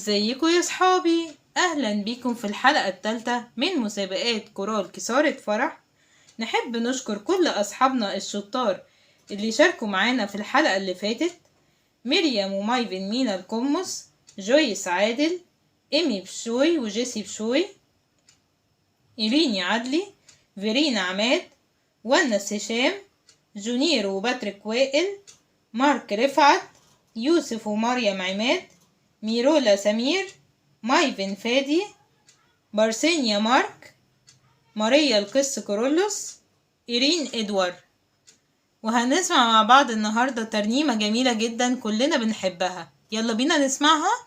ازيكم يا صحابي؟ اهلا بيكم في الحلقة الثالثة من مسابقات كورال كسارة فرح. نحب نشكر كل اصحابنا الشطار اللي شاركوا معانا في الحلقة اللي فاتت: مريم ومايفن مينا القمص، جويس عادل، ايمي بشوي وجيسي بشوي، إيريني عدلي، فيرينا عماد، ونس هشام، جونير وباتريك وائل، مارك رفعت، يوسف ومريم عماد، ميرولا سمير، مايفن فادي، بارسينيا مارك، ماريا القس كورولوس، إيرين إدوار. وهنسمع مع بعض النهاردة ترنيمة جميلة جدا كلنا بنحبها، يلا بينا نسمعها.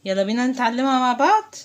يلا بينا نتعلمها مع بعض.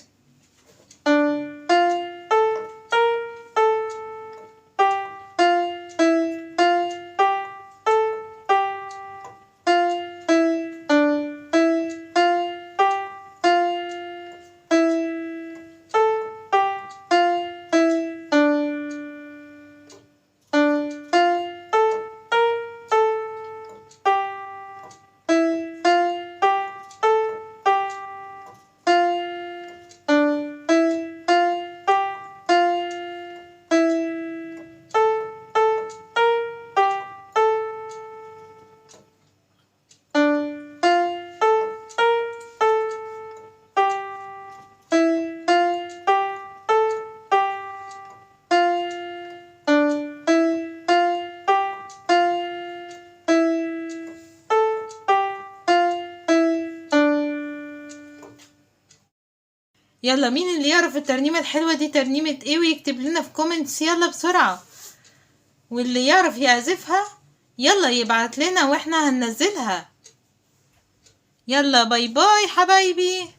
يلا مين اللي يعرف الترنيمة الحلوة دي ترنيمة ايه ويكتب لنا في comments، يلا بسرعة. واللي يعرف يعزفها يلا يبعت لنا واحنا هننزلها. يلا bye bye حبايبي.